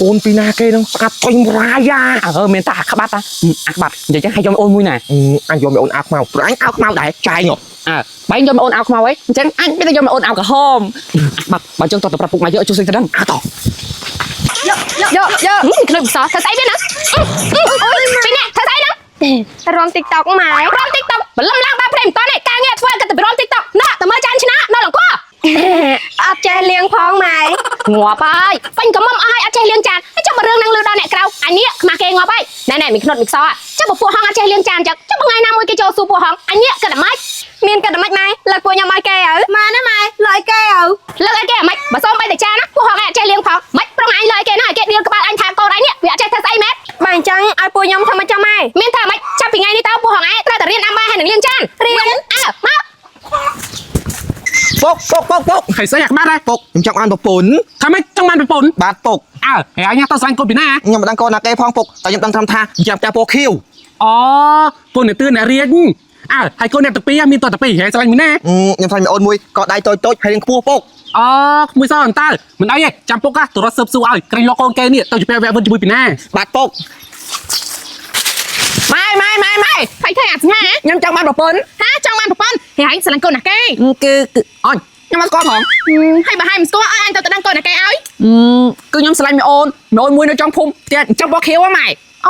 កូនពីណាគេនឹងស្អាតតុញរាយ៉ា អឺមានតែអាក្បាត់អាក្បាត់និយាយចឹងឲ្យយកអូនមួយណា អញយកមីអូនអាវខ្មៅព្រោះអញអាវខ្មៅដែរចែង អើបែងយកអូនអាវខ្មៅអីអញ្ចឹងអញមានតែយកអូនអាវក្រហមបាត់បើចឹងតោះទៅប្រាប់ពុកម៉ែយកជួយស្អីទៅដឹង អាតោះ យកយកយក ខ្ញុំសោះធ្វើស្អីវាណាអូយពីនេះធ្វើស្អីណា រំ TikTok ម៉ែ រំ TikTok បលឹមឡើងបានព្រេមិនតនេះការងារធ្វើក៏ទៅរំ TikTok ណ៎តែមើលចានឆ្នះនៅលង្គ អត់ចេះលៀងផងម៉ែ ងាប់ហើយពេញកំមុំអស់ហើយអត់ចេះលាងចានហើយចុះមករឿងនឹងលឺដល់អ្នកក្រៅអានេះខ្មាស់គេងាប់ហើយណែណែមីខ្នុតមីខ្សោចុះពពួកហងអត់ចេះលាងចានចឹងចុះថ្ងៃណាមួយគេចូលសួរពួកហងអានេះគិតតែម៉េច មានគិតតែម៉េចម៉ែលើកពួកខ្ញុំឲ្យគេឪម៉ែណាម៉ែលើកឲ្យគេឪ លើកឲ្យគេអាម៉េចបើសូមបីតែចានណាពួកហងអត់ចេះលាងផងម៉េចប្រុងអញលើកឲ្យគេណាឲ្យគេដៀលក្បាលអញថាកូនអញនេះវាអត់ចេះធ្វើស្អីមែន បើអញ្ចឹងឲ្យពួកខ្ញុំធ្វើមកចាំម៉ែ មានថាម៉េចចាប់ពីថ្ងៃនេះទៅពួកហងឯងត្រូវតែរៀនអាំបាយហើយនឹងលាងចានរៀនអើមក ពុកពុកពុកពុក ហើយស្អីអាក្បាត់ហ៎ ពុកខ្ញុំចង់បានប្រពន្ធ ថាម៉េចចង់បានប្រពន្ធ បាទពុក អើហើយអញទៅស្លាញ់កូនពីណា ខ្ញុំមិនដឹងកូនណាគេផងពុកតែខ្ញុំដឹងត្រឹមថាខ្ញុំផ្ទះពណ៌ខៀវ អូកូនអ្នកទឿនអ្នករៀងអើហើយកូនអ្នកតាពីមានតតាពីហើយស្លាញ់មួយណា ខ្ញុំស្លាញ់មីអូនមួយក៏ដៃតូចតូចហើយនឹងខ្ពស់ពុក អូក្មួយសអន្តើមិនអីទេចាំពុកទៅរត់ស៊ើបសួរឲ្យក្រែងលោកកូនគេនេះទៅជពាក់វគ្គវិនជាមួយពីណា បាទពុក ម៉ែម៉ែម៉ែម៉ែ ហើយធ្វើអាស្ងា ខ្ញុំចង់បានប្រពន្ធ ហាចង់បានប្រពន្ធហើយឯងស្រឡាញ់កូនណាគេ គឺគឺអញខ្ញុំអត់ស្គាល់ផង ហើយបើហើយមិនស្គាល់ឲ្យអញទៅទៅដឹងកូនណាគេឲ្យ គឺខ្ញុំស្រឡាញ់មីអូនមីអូនមួយនៅចុងភូមិផ្ទះអញ្ចឹងបោះខៀវហ៎ម៉ែ អូ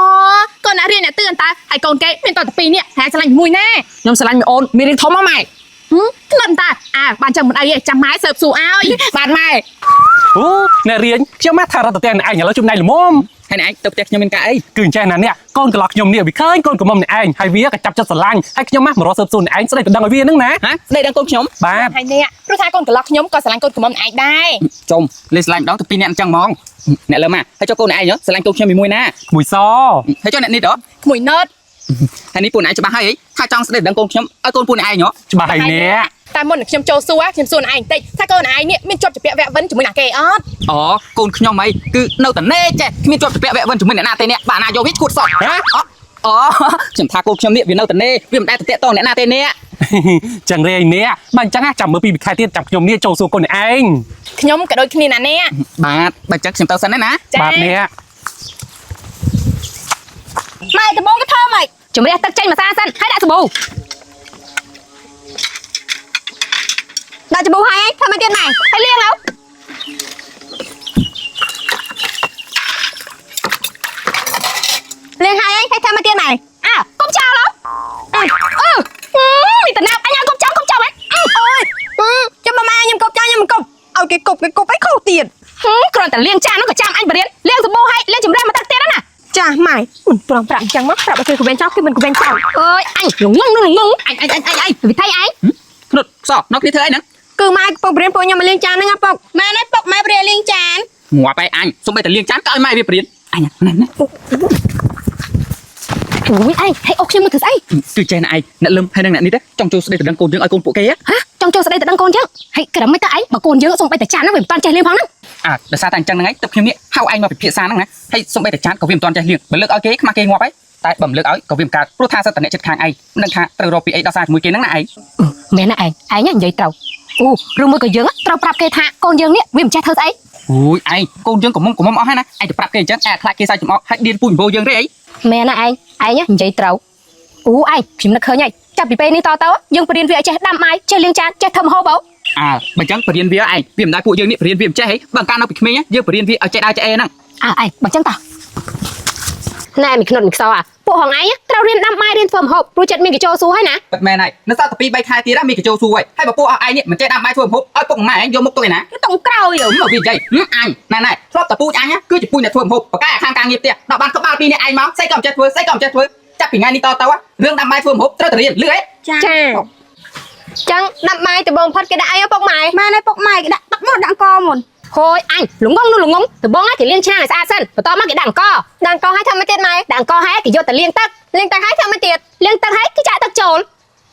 កូនណារៀនអ្នកទឿនតើហើយកូនគេមានតតែពីរនាក់ហើយស្រឡាញ់មួយណា ខ្ញុំស្រឡាញ់មីអូនមានរាងធំហ៎ម៉ែ ក្លិនតើអើបានចឹងមិនអីទេចាំម៉ែស៊ើបសួរឲ្យ បាទម៉ែ អូអ្នករៀងខ្ញុំមកថារត់ទៅផ្ទះអ្នកឯងឥឡូវជុំណៃល្មម ហើយអ្នកឯងទៅផ្ទះខ្ញុំមានការអី គឺអញ្ចេះណាអ្នកកូនកន្លោះខ្ញុំនេះវាឃើញកូនកំមុំអ្នកឯងហើយវាក៏ចាប់ចិត្តស្រឡាញ់ហើយខ្ញុំមករត់ស៊ើបសួរអ្នកឯងស្ដីទៅដឹងឲ្យវាហ្នឹងណា ហ៎ស្ដីដឹងកូនខ្ញុំ បាទ ហើយនេះព្រោះថាកូនកន្លោះខ្ញុំក៏ស្រឡាញ់កូនកំមុំឯងដែរ ចុំលេស្រឡាញ់ម្ដងទៅពីរអ្នកអញ្ចឹងហ្មងអ្នកលើមកហើយចុះកូនឯងស្រឡាញ់កូនខ្ញុំពីមួយណា ក្មួយស ហើយចុះអ្នកនេះដល់ ក្មួយណើត ហើយនេះពួកអ្នកឯងច្បាស់ហើយអីថាចង់ស្ដីដឹងកូនខ្ញុំឲ្យកូនពួកអ្នកឯងហ៎ ច្បាស់ហើយអ្នក តែមុននឹងខ្ញុំចូលសួរខ្ញុំសួរឯងបន្តិចថាកូនឯងនេះមានជាប់ជាពាក់វគ្គវិនជាមួយណាគេអត់ អូកូនខ្ញុំអីគឺនៅតែណេចេះគ្មានជាប់ជាពាក់វគ្គវិនជាមួយអ្នកណាទេអ្នកបាទណាយកវាឈួតសោះ ហ៎ អូខ្ញុំថាកូនខ្ញុំនេះវានៅតែណេវាមិនដែលទៅតាក់តងអ្នកណាទេអ្នក ចឹងរេអ្នកបើអញ្ចឹងចាំមើលពីខែទៀតចាំខ្ញុំនេះចូលសួរកូនអ្នកឯង ខ្ញុំក៏ដូចគ្នាណានេះ បាទបើអញ្ចឹងខ្ញុំទៅសិនណាណា ចា បាទអ្នក ម៉ែដំបងក៏ធ្វើម៉េច ជំរះទឹកចេញមួយសាសិនហើយដាក់សាប៊ូ ដាក់ច្បូហើយធ្វើមកទៀតម៉ែ ហើយលាងទៅ លៀងហើយហើយធ្វើមកទៀតម៉ែ អើកុំចោលអើអឺមីតណាប់អញឲ្យកុំចោលកុំចោលហ៎ អូយចាំម៉ែខ្ញុំកប់ចោលខ្ញុំមិនកប់ឲ្យគេកប់គេកប់អីខុសទៀត គ្រាន់តែលាងចាននោះក៏ចាំអញបរៀនលាងសាប៊ូហើយលាងជំរះមកទឹកទៀតណា ចាម៉ែមិនព្រមប្រាប់អញ្ចឹងមកប្រាប់ឲ្យគេកវែងចោលគេមិនកវែងចោល អើយអញល្ងងនោះល្ងង អញអញអញអញអញ វិថីឯង ភ្នុតសោះនៅគ្នាធ្វើអីហ្នឹង គឺម៉ែកំពុងបរៀនពួកខ្ញុំមកលាងចានហ្នឹងណាពុកម៉ែណាពុកម៉ែបរៀនលាងចាន ងាប់ឯងអញសុំបីតែលាងចានក៏ឲ្យម៉ែវាព្រៀនអញណាណា អូយឯងហើយអូខ្ញុំមកធ្វើស្អី គឺចេះណាឯងអ្នកលឹមហើយនឹងអ្នកនេះទេចង់ចូលស្ដីទៅដឹងកូនយើងឲ្យកូនពួកគេ ហ៎ចង់ចូលស្ដីទៅដឹងកូនយើងហើយក្រឹមមិនទៅឯងបើកូនយើងសុំបីតែចានហ្នឹងវាមិនតាន់ចេះលាងផងហ្នឹង អើដោយសារតែអញ្ចឹងហ្នឹងឯងទឹកខ្ញុំនេះហៅឯងមកពិភាក្សាហ្នឹងណាហើយសុំបីតែចានក៏វាមិនទាន់ចេះលាងបើលើកឲ្យគេខ្មាស់គេងាប់ហើយតែបើមិនលើកឲ្យក៏វាមិនកើតព្រោះថាសិតតែអ្នកចិត្តខាងឯងមិនដឹងថាត្រូវរកពីអីដោះសារជាមួយគេហ្នឹងណាឯង មែនណាឯងឯងនិយាយត្រូវអូឬមួយក៏យើងត្រូវប្រាប់គេថាកូនយើងនេះវាមិនចេះធ្វើស្អី អូយឯងកូនយើងកំមុំកំមុំអស់ហើយណាឯងទៅប្រាប់គេអញ្ចឹងឯងខ្លាចគេសើចចំអកហើយឌៀនពូជម្បោយើងទេអី មែនណាឯងឯងនិយាយត្រូវអូឯងខ្ញុំនឹកឃើញហើយចាប់ពីពេលនេះតទៅយើងបរៀនវាឲ្យចេះដាំបាយចេះលាងចានចេះធ្វើម្ហូបអូ អើបើអញ្ចឹងបរៀនវាឯងវាមិនដែរពួកយើងនេះបរៀនវាមិនចេះហីបើកាលនៅពីក្មេងយើងបរៀនវាឲ្យចេះដើរចេះអីហ្នឹង អើឯងបើចឹងតោះណែមីខ្នុតមីខ្សោអាពួកហងឯងត្រូវរៀនដាំបាយរៀនធ្វើម្ហូបព្រោះចិត្តមានគេចូលសួរហើយណា ពិតមែនហើយនៅសល់តែ2 3ខែទៀតមានកញ្ចូលសួរហើយហើយបើពួកអស់ឯងនេះមិនចេះដាំបាយធ្វើម្ហូបឲ្យពុកម៉ែឯងយកមុខទុកឯណា តុងក្រោយ មកវានិយាយអញណែណែធ្លាប់តែពូជអញគឺជាពូជអ្នកធ្វើម្ហូបបកែខាងការងារផ្ទះដល់បានក្បាលពីរនេះឯងមកស្អីក៏មិនចេះធ្វើស្អីក៏មិនចេះធ្វើចាប់ពីថ្ងៃនេះតទៅរឿងដាំបាយធ្វើម្ហូបត្រូវតែរៀនលឺអី ចាចឹងដាំបាយដំបងផុតគេដាក់អីពុកម៉ែម៉ែណាពុកម៉ែគេដាក់ទឹកមុនដាក់កមុន ហូយអញល្ងងនោះល្ងងដំបងគេលាងឆ្នាំងឲ្យស្អាតសិនបន្ទាប់មកគេដាក់អង្គ ដាក់កឲ្យធ្វើមកទៀតម៉ែ ដាក់អង្គហើយគេយកទៅលាងទឹក លាងទឹកឲ្យធ្វើមកទៀត លាងទឹកហើយគេចាក់ទឹកចូល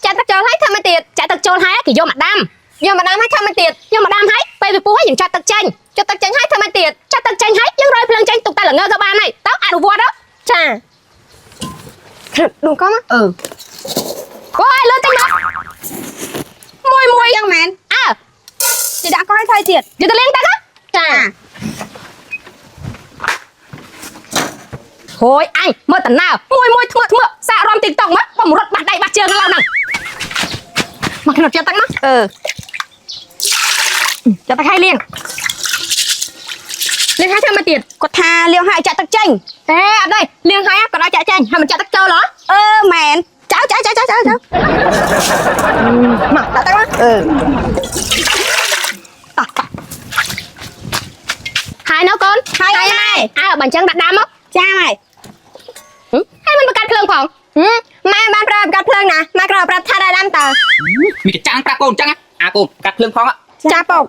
ចាក់ទឹកចូលឲ្យធ្វើមកទៀត ចាក់ទឹកចូលហើយគេយកមកដាំ យកមកដាំឲ្យធ្វើមកទៀត យកមកដាំហើយពេលវាពុះហើយយើងចាក់ទឹកចេញ ចាក់ទឹកចេញឲ្យធ្វើមកទៀត ចាក់ទឹកចេញហើយយើងរោយភ្លើងចេញទុកតែល្ងក៏បានហើយតើអនុវត្តទៅ ចាដួងកមក អឺ អូយលើចេញមក មួយមួយចឹងមែន អើ គេដាក់កឲ្យធ្វើទៀត យកទៅលាងទឹកហ៎ ចា ហូយអញមើលតណើមួយមួយធ្មើធ្មើសាករំ TikTok មកបំរត់បាសដៃបាសជើងឡើយហ្នឹង មកខ្នុតចាក់ទឹកមក អឺ ចាក់ទឹកឲ្យលាងលាងឲ្យធ្វើមកទៀត គាត់ថាលាងហើយចាក់ទឹកចេញ អេអត់ទេលាងហើយគាត់ឲ្យចាក់ចេញហើយមិនចាក់ទឹកចូលហ៎ អឺមែនចៅចៅចៅចៅចៅចៅ មកដាក់ទឹកមក អឺ តោះតោះ ហើយនៅកូន ហើយម៉ែ អើបើអញ្ចឹងដាក់ដាំមក ចាម៉ែ ហើយមិនបង្កាត់ភ្លើងផង ហឹមម៉ែបានប្រើបង្កាត់ភ្លើងណាម៉ែក្រប្រាប់ថាដាក់ដាំតើ មានកចាំងប្រាប់កូនអញ្ចឹងអាកូនកាត់ភ្លើងផង ចាពុក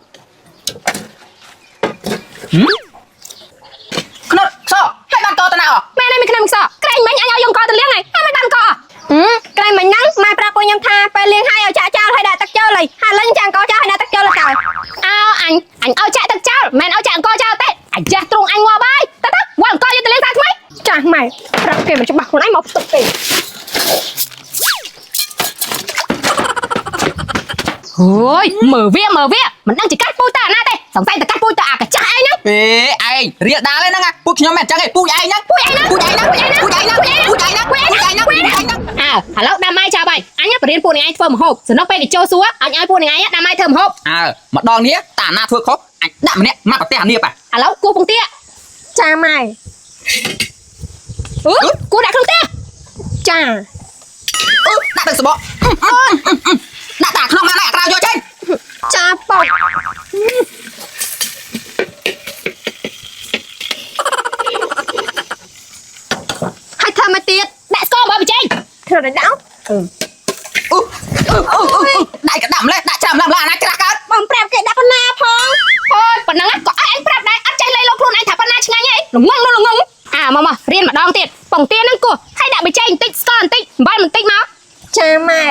ខ្នុតខ្សហើយបានកតណាអ ម៉ែនេះមិនខ្ញុំខ្សក្រែងមិញអញឲ្យយកកទៅលាងហើយហើយមិនបានក ហឹមក្រែងមិញហ្នឹងម៉ែប្រាប់ពួកខ្ញុំថាពេលលាងហើយឲ្យចាក់ចោលហើយដាក់ទឹកចូលហើយហើយឥឡូវខ្ញុំចាក់អង្គចោលហើយដាក់ទឹកចូលហើយតើ អោអញអញឲ្យចាក់ទឹកចោលមិនឲ្យចាក់អង្គចោលទេអាយ៉ាស់ទ្រង់អញងាប់ហើយតើតើវល់អង្គយកទៅលាងសាថ្មី ចាស់ម៉ែប្រាប់គេមិនច្បាស់ខ្លួនឯងមកផ្ទុកគេ អូយមើលវាមើលវាមិនដឹងជាកាត់ពូជតើអាណាទេសង្ស័យតែកាត់ពូជតើអាកាចាស់ឯងហ្នឹង អេឯងរៀលដាលហ្នឹងពូខ្ញុំមិនអញ្ចឹងឯងពូឯងហ្នឹង ពូជឯងហ្នឹង ពូឯងហ្នឹងពូឯងហ្នឹងពូឯងហ្នឹងពូឯងហ្នឹងពូឯងហ្នឹង អើឥឡូវដាំម៉ៃចាប់ហើយអញបរៀនពួកនឹងឯងធ្វើម្ហូបសំណុកពេលគេចូលសួរអញឲ្យពួកនឹងឯងដាំម៉ៃធ្វើម្ហូប អើម្ដងនេះតាណាធ្វើខុសអញដាក់ម្នាក់មកប្រទេសអានៀប ឥឡូវគោះពងទា ចាម៉ែ អឺគោះដាក់ក្នុងផ្ទះ ចា អឺដាក់ទឹកសបកដាក់តាក្នុងមកអាក្រៅយកចេញ ចាពុកហើយធ្វើមកទៀត ដាក់ស្ករបើបញ្ចេញ ធ្វើដល់ដាក់ អឺអឺអឺដៃក៏ដាក់ម្លេះដាក់ចាំម្លេះអាណាច្រាស់កើត បងប្រាប់គេដាក់ប៉ុណ្ណាផង អូយប៉ុណ្ណឹងក៏ឲ្យឯងប្រាប់ដែរអត់ចេះលៃលោកខ្លួនឯងថាប៉ុណ្ណាឆ្ងាញ់ហីល្ងងនោះល្ងងអាមកមករៀនម្ដងទៀតពងទាហ្នឹងគោះហើយដាក់បច្ចេកបន្តិចស្ករបន្តិចអំបិលបន្តិចមក ចាម៉ែ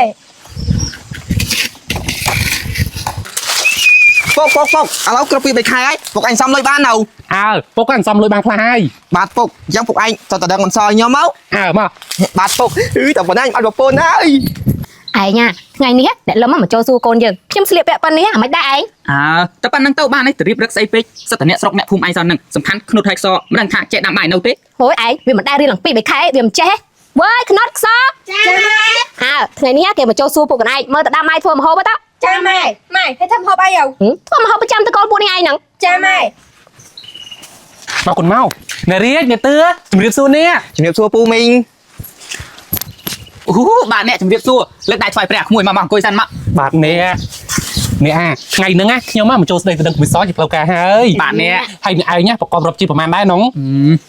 ពុកពុកពុកឥឡូវគ្រប់ពី3ខែហើយពុកអញសំលុយបាននៅ អើពុកអញសំលុយបានខ្លះហើយ បាទពុកអញ្ចឹងពុកឯងតើតដឹងមិនសល់ខ្ញុំមក អើមក បាទពុកអឺតែប៉ុណ្ណាខ្ញុំអត់ប្រពន្ធហើយ ឯងណាថ្ងៃនេះអ្នកលឹមមកចូលសួរកូនយើងខ្ញុំស្លៀកពាក់ប៉ុណ្នេះអាមិនដែរឯង អើតែប៉ុណ្្នឹងទៅបានឯងទៅរៀបរឹកស្អីពេកសិតតែអ្នកស្រុកអ្នកភូមិឯងសោះហ្នឹងសំខាន់ខ្នុតហើយខ្សមិនដឹងថាចេះដាំបាយនៅទេ ហូយឯងវាមិនដែររៀនឡើងពី3ខែវាមិនចេះវើយខ្នុតខ្ស ចាម៉ែ អើថ្ងៃនេះគេមកចូលសួរពួកកណែងមើលទៅដាំម៉ៃធ្វើម្ហូបទៅ ចាម៉ែម៉ែឲ្យធ្វើម្ហូបអីយោ ធ្វើម្ហូបប្រចាំតកូលពួកនេះឯងហ្នឹង ចាម៉ែ មកគុណមកអ្នករាជអ្នកទឿជំរាបសួរអ្នក ជំរាបសួរពូមីង អូបាទអ្នកជំរាបសួរលើកដៃថ្វាយព្រះក្មួយមកមកអង្គុយសិនមក បាទអ្នកអ្នកអាថ្ងៃហ្នឹងណាខ្ញុំមកចូលស្ដីទៅដឹងវិសជាផ្លូវការហើយ បាទអ្នក ហើយអ្នកឯងណាប្រកបរាប់ជីប្រហែលដែរនង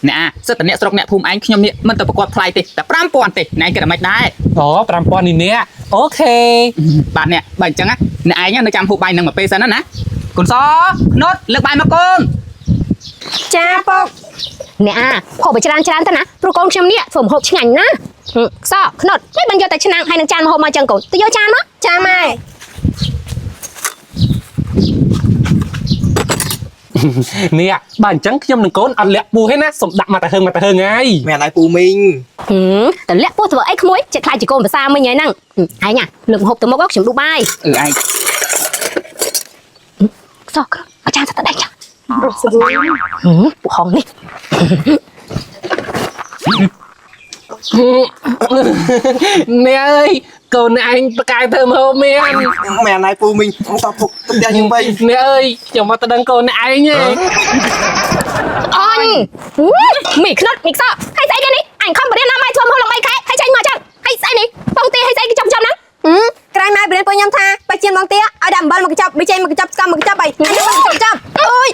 អ្នកអាសិតតែអ្នកស្រុកអ្នកភូមិឯងខ្ញុំនេះមិនទៅប្រកបថ្លៃទេតែ5000ទេអ្នកឯងគិតតែមិនដែរ អូ5000នេះអ្នកអូខេ បាទអ្នកបើអញ្ចឹងណាអ្នកឯងនៅចាំហូបបាយនឹងមកពេលសិនណាណាកូនសខ្នុតលើកបាយមកកូន ចាពុក អ្នកអាហូបឲ្យច្រើនច្រើនទៅណាព្រោះកូនខ្ញុំនេះធ្វើម្ហូបឆ្ងាញ់ណាស់ខ្សខ្នុតមិនបានយកតែឆ្នាំងហើយនឹងចានម្ហូបមកចឹងកូនទៅយកចានមក ចាម៉ែ នេះបើអញ្ចឹងខ្ញុំនឹងកូនអត់លាក់ពោះទេណាសុំដាក់មកតែហឹងមកតែហឹងហើយ មែនហើយពូមីង ហឹមតលាក់ពោះធ្វើអីក្មួយចិត្តខ្លាចជាកូនភាសាមិញហើយហ្នឹងឯងណាលើកម្ហូបទៅមុខខ្ញុំឌូបាយ អឺឯង ខ្សខ្នុតអាចារ្យទៅដេកចារស់ស្រួលពួកហងនេះ អ្នកអើយកូនឯងប្រកែធ្វើម្ហូបមាន មែនហើយពូមីងតោះពុកទៅផ្ទះយើងវិញ អ្នកអើយខ្ញុំមកទៅដឹងកូនឯងឯង អញមីខ្នុតមីខ្សហើយស្អីគេនេះអញខំបរៀនណាម៉ៃធ្វើម្ហូបឡើង3ខែហើយចាញ់មកចឹងហើយស្អីនេះពងទាហើយស្អីគេចំចំហ្នឹង ហឹមក្រែងម៉ែបរៀនពួកខ្ញុំថាបើជៀនបងទាឲ្យដាក់អំបិលមកកញ្ចប់ប៊ីចេងមកកញ្ចប់ស្ករមកកញ្ចប់អីអានេះមកកញ្ចប់អូយ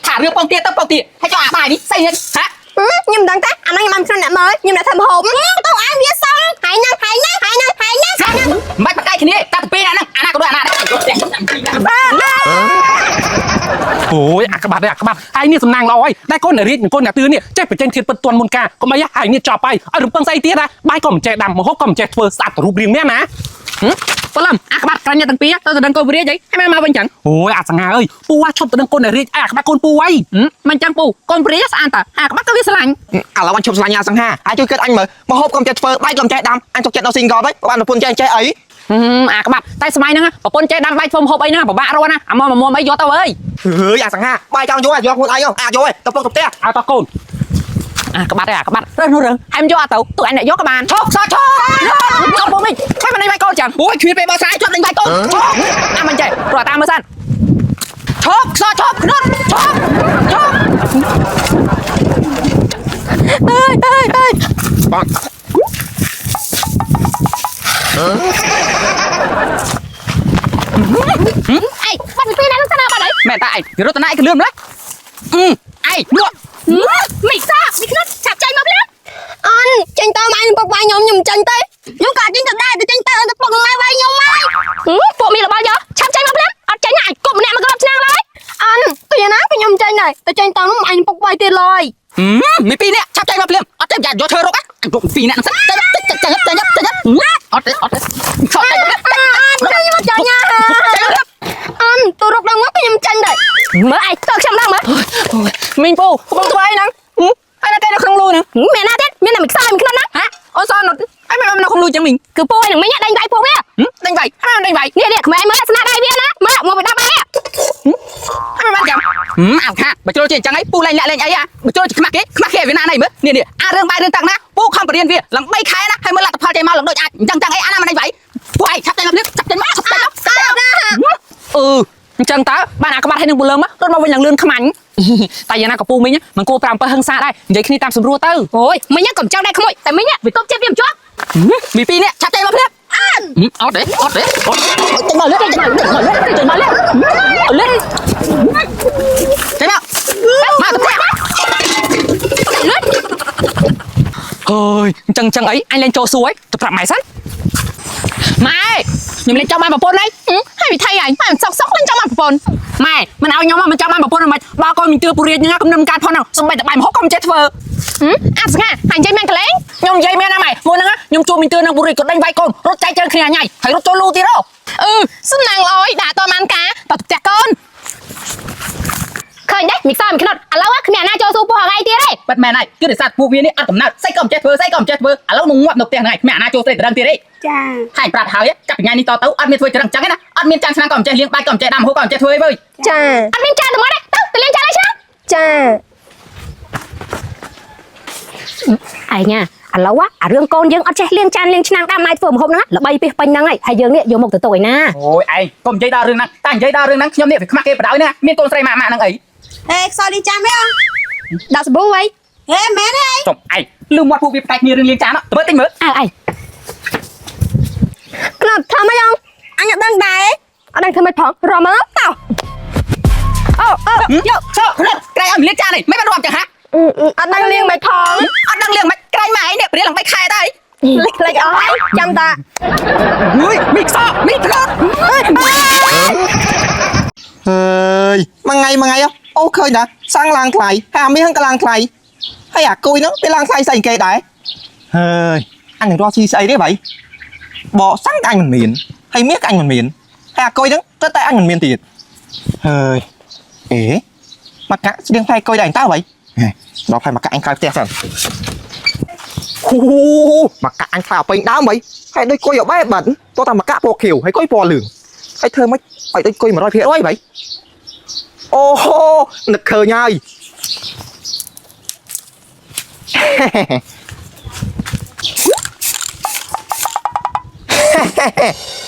ថារឿងពងទាទៅពងទាហើយចុះអាបាយនេះស្អីនេះហា ខ្ញុំមិនដឹងទេអានោះខ្ញុំបានខ្ញុំអ្នកមើលខ្ញុំអ្នកធ្វើម្ហូបទៅឯងវាសងហើយហ្នឹងហើយហ្នឹងហើយហ្នឹងហើយហ្នឹងហើយហ្នឹង មិនបាច់បកកាយគ្នាតែទៅពេលហ្នឹងអាណាក៏ដូចអាណាដែរយកផ្ទះខ្ញុំតាមទី អូយអាក្បាត់ឯអាក្បាត់ហើយនេះសំណាងល្អហើយតែកូនអ្នករាជនិងកូនអ្នកទឿនេះចេះបញ្ចេញធាតពិតទាន់មុនការកុំអីហើយនេះចប់ហើយឲ្យរំពឹងស្អីទៀតណាបាយក៏មិនចេះដាំម្ហូបក៏មិនចេះធ្វើស្អាតរូបរាងមែនណា បលឹមអាក្បាត់ក្រាញ់អ្នកទាំងពីរទៅទៅដឹងកូនវិរិយអីហើយមកវិញចឹង អូយអាសង្ហាអើយពូអាឈប់ទៅដឹងកូនអ្នករាជអាក្បាត់កូនពូអី មិនចឹងពូកូនវិរិយស្អាតតើអាក្បាត់ក៏វាស្រឡាញ់ ឥឡូវអញឈប់ស្រឡាញ់អាសង្ហាហើយជួយគិតអញមើលមកហូបកុំចេះធ្វើបាយកុំចេះដាំអញទុកចិត្តដល់ single ទៅបានប្រពន្ធចេះចេះអី អាក្បាត់តែសម័យហ្នឹងប្រពន្ធចេះដាំបាយធ្វើម្ហូបអីហ្នឹងពិបាករស់ណាអាមកមកអីយកទៅអើយ ហឺយអាសង្ហាបាយចង់យកយកខ្លួនឯងអាយកឯងទៅពុកទៅផ្ទះ ឲ្យតោះកូន អាក្បាត់ឯអាក្បាត់រើសនោះរើសហើយមិនយកអត់ទៅទូអញអ្នកយកក៏បានឈប់សឈប់ឈប់ពុំវិញហើយមិនដេញវាយកូនចឹងអូយគ្មានពេលបោះស្រាយជាប់ដេញវាយកូនឈប់អាមិនចេះរត់តាមមើលសិនឈប់សឈប់ខ្នុតឈប់ឈប់អើយអើយអើយ បង អីបាត់ពីណានឹងស្នាបាត់អី មែនតាឯងវារត់ទៅណាឯងក៏លឿនម្ល៉េះអឺឯងលក់ មីសាមីខ្នុតឆាប់ចេញមកភ្លាម អនចេញទៅម៉ែនឹងពុកវាយខ្ញុំខ្ញុំចេញទៅខ្ញុំក៏ចេញទៅដែរទៅចេញទៅទៅពុកនឹងម៉ែវាយខ្ញុំហើយ ពួកមានរបស់យកឆាប់ចេញមកភ្លាមអត់ចេញណាអាចគប់ម្នាក់មកក្របឆ្នាំងឡើយ អនទៅយ៉ាងណាក៏ខ្ញុំចេញដែរទៅចេញទៅនោះម៉ែនឹងពុកវាយទៀតឡើយ មីពីរនាក់ឆាប់ចេញមកភ្លាមអត់ចេញយ៉ាយកឈើរកអញរកពីរនាក់ហ្នឹងសិនចេញចេញចេញចេញចេញអត់ទេអត់ទេឆាប់ចេញ អនខ្ញុំមកចាញ់ណាអនទៅរកដល់មកខ្ញុំចេញដែរ មើលឯងទៅខ្ញុំដល់មើល មីងពូកំពុងធ្វើអីហ្នឹងហើយណាគេនៅក្នុងលូហ្នឹង មានណាទៀតមានតែមីខ្សោយមីខ្នុតណា ហ៎អូនសនុតហើយមិននៅក្នុងលូចឹងមីង គឺពូឯងនឹងមីងដេញដៃពួកវា ដេញវាយហើយដេញវាយ នេះនេះក្មេងមើលស្នាដៃវាណាមើលមកពី10បាយ ហើយមិនបានចាំអើខាបើជ្រុលជាអញ្ចឹងអីពូលែងលាក់លែងអីអាបើជ្រុលជាខ្មាស់គេខ្មាស់គេវាណាណៃមើលនេះនេះអារឿងបាយរឿងទឹកណាពូខំបរៀនវាឡើង3ខែណាហើយមើលលទ្ធផលចេញមកឡើងដូចអាចអញ្ចឹងចឹងអីអាណាមិនដេញវាយពូឯងឆាប់ចេញមកភ្លាមឆាប់ចេញមកឆាប់ចេញមកអឺអញ្ចឹងតើបានអាក្បាត់ឲ្យនឹងពូលើមរត់មកវិញឡើងលឿនខ្មាញ់តែយ៉ាងណាក៏ពូមីងមិនគួរប្រាំអំពើហឹង្សាដែរនិយាយគ្នាតាមសម្រួលទៅ អូយមីងកុំចង់ដៃក្មួយតែមីងវាទប់ចិត្តវាមិនជាប់ មីពីរនេះឆាប់ចេញមកភ្លាមអត់ទេអត់ទេអត់ចេញមកលឿនចេញមកលឿនចេញមកលឿនលឿនចេញមកមកទៅផ្ទះ លឿន ហើយអញ្ចឹងចឹងអីអញលែងចូលសួរទៅប្រាប់ម៉ែសិនម៉ែខ្ញុំលែងចង់បានប្រពន្ធហើយ ហើយវិថីឯងម៉ែមិនសុកសុកលេងចង់បានប្រពន្ធ ម៉ែមិនឲ្យខ្ញុំមិនចង់បានប្រពន្ធមិនបើកូនមីទឿពូរាជហ្នឹងកំនឹមកើតផងហ្នឹងសំបីតែបាយម្ហូបក៏មិនចេះធ្វើ អាប់សងាហើយនិយាយមានកលែង ខ្ញុំនិយាយមែនណាម៉ែមុនហ្នឹងខ្ញុំជួបមីទឿនឹងពូរាជក៏ដេញវាយកូនរត់ចែកជើងគ្នាញ៉ៃហើយរត់ចូលលូទៀតហ៎ អឺសំណាងល្អយដាក់តបានការតទៅផ្ទះកូនឃើញទេមីខ្សោយមីខ្នុតឥឡូវគ្មានណាចូលស៊ូពោះថ្ងៃទៀតទេ បាត់មែនហើយគឺដោយសារពួកវានេះអត់កំណើតស្អីក៏មិនចេះធ្វើស្អីក៏មិនចេះធ្វើឥឡូវនឹងងាប់នៅផ្ទះហ្នឹងហើយគ្មានអាណាចូលស្រីត្រឹងទៀតទេ ចា ហើយប្រាប់ហើយចាប់ពីថ្ងៃនេះតទៅអត់មានធ្វើច្រឹងចឹងទេណាអត់មានចានឆ្នាំងក៏មិនចេះលាងបាយក៏មិនចេះដាំហូបក៏មិនចេះធ្វើអីវើយ ចា អត់មានចានទៅមកទេទៅទៅលេងចានហើយឆ្នាំ ចា ឯងណាឥឡូវអារឿងកូនយើងអត់ចេះលាងចានលាងឆ្នាំងដាំម៉ែធ្វើម្ហូបហ្នឹងល្បីពីពេញហ្នឹងហើយហើយយើងនេះយកមកទៅទុកឯណា អូយឯងកុំនិយាយដល់រឿងហ្នឹងតែនិយាយដល់រឿងហ្នឹងខ្ញុំនេះវាខ្មាស់គេបដ ாய் ណាមានកូនស្រីម៉ាក់ម៉ាក់ហ្នឹងអី ហេខ្សោយលីចាំហ៎ ដាក់សាប៊ូអី ហេមែនទេ ចំឯងលឺមាត់ពួកវាផ្ដាច់គ្នារឿងលាងចានទៅមើលតិចមើល អើឯង ក្លឹបធ្វើម៉េចអងអញអត់ដឹងដែរ អត់ដឹងធ្វើម៉េចផងរមមកតោះ អូអូ យកឈប់ខ្លួនក្រែងឲ្យលាងចាននេះមិនបានរាប់ចឹងហា អត់ដឹងលៀងមិនផង អត់ដឹងលាងមិនក្រែងម៉ែឯងនេះព្រាឡើង3ខែដែរ លិចលិចអស់ហើយចាំតា ហុយមីខ្សក់មីផ្លត់ ហើយមួយថ្ងៃមួយថ្ងៃអូឃើញតាសាំងឡើងថ្លៃហើយអាមាសហ្នឹងក៏ឡើងថ្លៃហើយអាគុយហ្នឹងវាឡើងថ្លៃស្អីគេដែរហើយអញនឹងរកស៊ីស្អីទេបៃបកសាំងក៏អញមិនមានហើយមាសក៏អញមិនមានហើយអាគុយហ្នឹងទៅតែអញមិនមានទៀតហើយអេមកកាក់ស្តៀងផ្លែគុយដែរតើបៃដល់ផ្លែមកកាក់អញក្រោយផ្ទះសិនហូមកកាក់អញខ្លាពេញដើមបៃហើយដូចគុយឲ្យបែបបាត់តោះតែមកកាក់ពណ៌ខៀវហើយគុយពណ៌លឿងហើយធ្វើម៉េចឲ្យដូចគុយ100%បៃ អូហូនឹកឃើញហើយ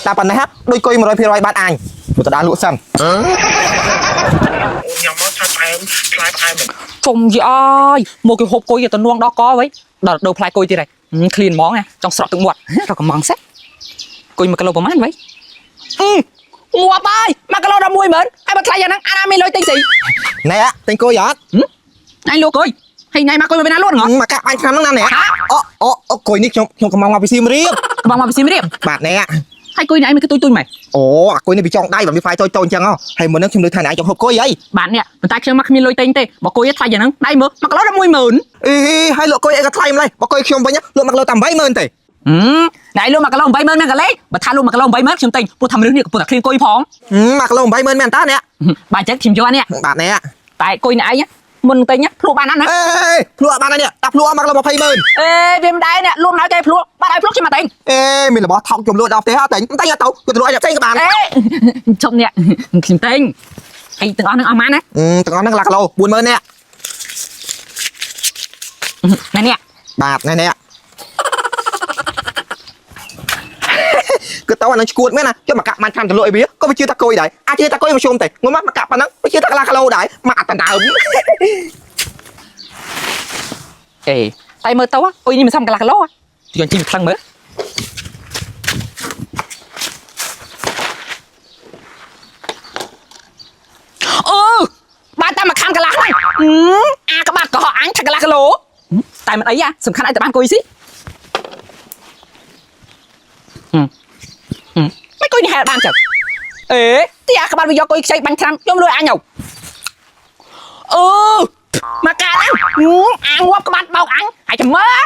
តែប៉ុណ្ណេះដូចគុយ100%បានអញព្រោះតដាលក់សិន ញ៉ាំមកថាផ្អែមផ្លែផ្អែម ជុំយាយមកគេហូបគុយទៅនួងដល់កវិញដល់ដូរផ្លែគុយទៀតហើយឃ្លានហ្មងណាចង់ស្រក់ទឹកមាត់រកកំងសិនគុយ1គីឡូប្រហែលវិញងាប់ហើយ1គីឡូ110,000ហើយបើថ្លៃយ៉ាងហ្នឹងអាណាមានលុយទិញស្អី ណែទិញគុយអត់ អញលក់គុយហើយណៃមកគុយមកពីណាលក់ង មកកាក់បាញ់ឆ្នាំហ្នឹងណាណែអូអូអូគុយនេះខ្ញុំខ្ញុំកំងមកពីសៀមរាប កំងមកពីសៀមរាប បាទណែ ហើយគុយណៃមិនគឺទុយទុយម៉េច អូអាគុយនេះវាចង់ដៃបើវាផ្លែតូចតូចអញ្ចឹងហ៎ហើយមុនហ្នឹងខ្ញុំលើថាណែចង់ហូបគុយអី បាទនេះប៉ុន្តែខ្ញុំមកគ្មានលុយទិញទេបើគុយថ្លៃយ៉ាងហ្នឹងដៃមើល1គីឡូ110,000 អីហើយលក់គុយអីក៏ថ្លៃម្ល៉េះបើគុយខ្ញុំវិញលក់1គីឡូតែ80000ទេ ណៃលក់1គីឡូ80000មែនកលេបើថាលក់1គីឡូ80000ខ្ញុំទិញព្រោះថាមនុស្សនេះកំពុងតែឃ្លានគុយផង 1គីឡូ80000មែនតើណែ បាទអញ្ចឹងខ្ញុំយកអានេះ បាទណែ តែគុយណៃឯងមុនទិញភ្លក់បានណាស់ណា អេភ្លក់បានហើយនេះតាភ្លក់1គីឡូ200,000 អេវាមិនដែរនេះលក់មិនឲ្យគេភ្លក់បាត់ឲ្យភ្លក់ខ្ញុំមកទិញ អេមានរបស់ថោកខ្ញុំលក់ដល់ផ្ទះអត់តែមិនតែអត់ទៅគាត់ទៅលក់ឲ្យអ្នកផ្សេងក៏បាន អេជប់នេះខ្ញុំទិញហើយទាំងអស់ហ្នឹងអស់ម៉ានណា ទាំងអស់ហ្នឹងកន្លះគីឡូ40000នាក់ ណែនេះ បាទណែនេះគឺតើអានឹងឈួតមែនណាចុះមកកាក់បានឆ្នាំទៅលក់អីវាក៏វាជឿថាគុយដែរអាចជឿថាគុយមកជុំទេងុំមកកាក់ប៉ុណ្ណឹងវាជឿថាកន្លះគីឡូដែរមកអត់ដណ្ដើម អេតែមើលទៅអុយនេះមិនសមកន្លះគីឡូយកជីថ្លឹងមើលអូបានតែមួយខាំកន្លះហ្នឹងអាក្បាត់កុហកអញថាកន្លះគីឡូតែមិនអីសំខាន់ឲ្យតែបានគុយស៊ីមិនគុយនេះហែលបានចឹងអេទីអាក្បាត់វាយកគុយខ្ចីបាញ់ថ្នាំខ្ញុំលួចអញអូមកកាហ្នឹងអាងាប់ក្បាត់បោកអញហើយចាំមើល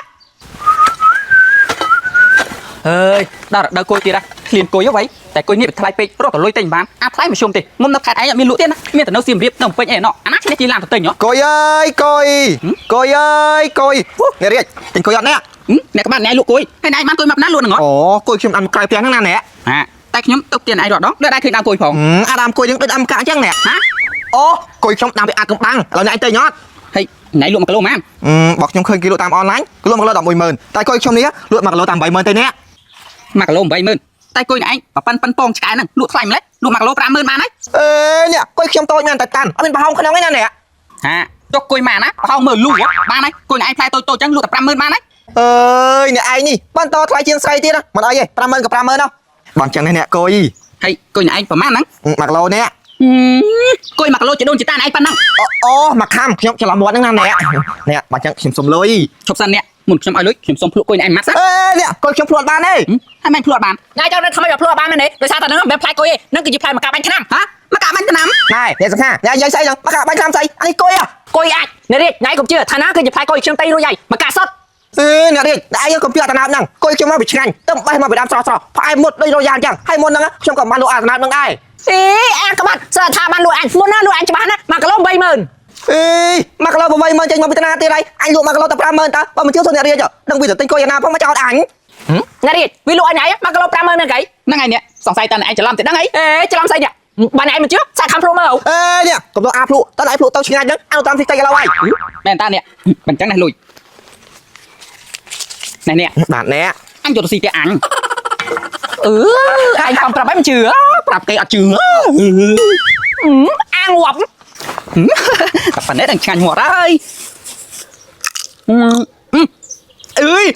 ហើយដល់រដូវគុយទៀតហ่ะឃ្លានគុយហ៎វ៉ៃតែគុយនេះវាថ្លៃពេករត់ទៅលុយទិញបានអាថ្លៃមិនជុំទេមុំនៅខេត្តឯងអត់មានលក់ទេណាមានតែនៅសៀមរាបនៅភ្នំពេញអីណោះអាណាឈ្នះជាឡានទៅទិញហ៎ គុយអើយគុយគុយអើយគុយអ្នករាជទិញគុយអត់អ្នក អ្នកក្បាត់អ្នកឯងលក់គុយហើយអ្នកឯងបានគុយមកណាលក់ហ្នឹងហ៎ អូគុយខ្ញុំដាំក្រៅផ្ទះហ្នឹងណាអ្នក ហាតែខ្ញុំទុកទៀតអ្នកឯងរត់ដងដូចដែរឃើញដើមគុយផង អាដាមគុយហ្នឹងដូចដាំកាក់អញ្ចឹងអ្នក ហា អូគុយខ្ញុំដាំពីអាចកំបាំងឥឡូវអ្នកឯងទិញអត់ ហើយអ្នកឯងលក់1គីឡូប៉ុន្មាន បើខ្ញុំឃើញគេលក់តាមអនឡាញគេលក់1គីឡូ110,000តែគុយខ្ញុំនេះលក់1គីឡូតាម80,000ទេអ្នក 1គីឡូ80000តែគុយអ្នកឯងប៉ិនប៉ិនពងឆ្កែហ្នឹងលក់ថ្លៃម្ល៉េះលក់1គីឡូ50000បានហើយ អេនេះគុយខ្ញុំតូចមែនតែតាន់អត់មានប្រហោងក្នុងទេណាអ្នក ហាចុះគុយម៉ាណាប្រហោងមើលលូបានហើយគុយអ្នកឯងថ្លៃតូចតូចចឹងលក់តែ50000បានហើយ អើយអ្នកឯងនេះបន្តថ្លៃជាងស្រីទៀតមិនអីទេ50000ក៏50000នោះបងចឹងនេះអ្នកគុយ ហើយគុយអ្នកឯងប្រហែលហ្នឹង 1គីឡូនេះ គុយ1គីឡូចដូនជីតាអ្នកឯងប៉ុណ្ណឹង អូមកខាំខ្ញុំច្រឡំមាត់ហ្នឹងណាអ្នកអ្នកបងចឹងខ្ញុំសុំលុយ ឈប់សិនអ្នកមុនខ្ញុំឲ្យលុយខ្ញុំសុំភ្លក់គុយអ្នកឯងម៉ាត់សិន អេនេះគុយខ្ញុំភ្លក់បានទេ ហើយមិនភ្លក់បាន ណែចង់ដឹងថាម៉េចមកភ្លក់បានមែនទេដោយសារតែហ្នឹងមិនមែនផ្លែគុយទេហ្នឹងគឺជាផ្លែម្កាក់បាញ់ថ្នាំ ហ៎មកកាបាញ់ថ្នាំ ណែអ្នកសង្ហាអ្នកនិយាយស្អីហ្នឹងមកកាបាញ់ថ្នាំស្អីអានេះគុយហ៎ គុយអាចអ្នករាជណែកុំជឿថាណាគឺជាផ្លែគុយខ្ញុំតៃរួចហើយម្កាក់សុត អេអ្នករាជតែឯងកុំជឿអាត្នោតហ្នឹងគុយខ្ញុំមកពីឆ្ងាញ់ទៅបេះមកពីដើមស្រស់ស្រស់ផ្អែមមុតដូចរយ៉ាអញ្ចឹងហើយមុនហ្នឹងខ្ញុំក៏បានលក់អាត្នោតហ្នឹងដែរ អេអាក្បាត់សើថាបានលក់អញមុនណាលក់អញច្បាស់ណា1គីឡូ80000 អេ1គីឡូ80000ចេញមកពីតាណាទៀតហើយអញលក់1គីឡូតែ50000តើបើមិនជឿសូអ្នករាជដឹងវាទៅទិញគុយយ៉ាងណាផងមកចោតអញ អ្នករាជវាលក់អញហើយ1គីឡូ50000មែនកៃ ហ្នឹងហើយអ្នកសង្ស័យតើអ្នកឯងច្រឡំទៅដឹងអី អេច្រឡំស្អីនេះបានឯងមិនជឿសាកខំភ្លក់មើល អេនេះកំដរអាភ្លក់តើឯងភ្លក់ទៅឆ្ងាញ់ហ្នឹងអនុតាមទីតិចឥឡូវហើយ មែនតើអ្នកមិនចឹងណាលុយណែអ្នក បាទអ្នក អញយកទៅស៊ីផ្ទះអញ អឺអញខំប្រាប់ឲ្យមិនជឿ ប្រាប់គេអត់ជឿ អាងាប់ តែប៉ុណ្ណេះដឹងឆ្ងាញ់មាត់ហើយអើយ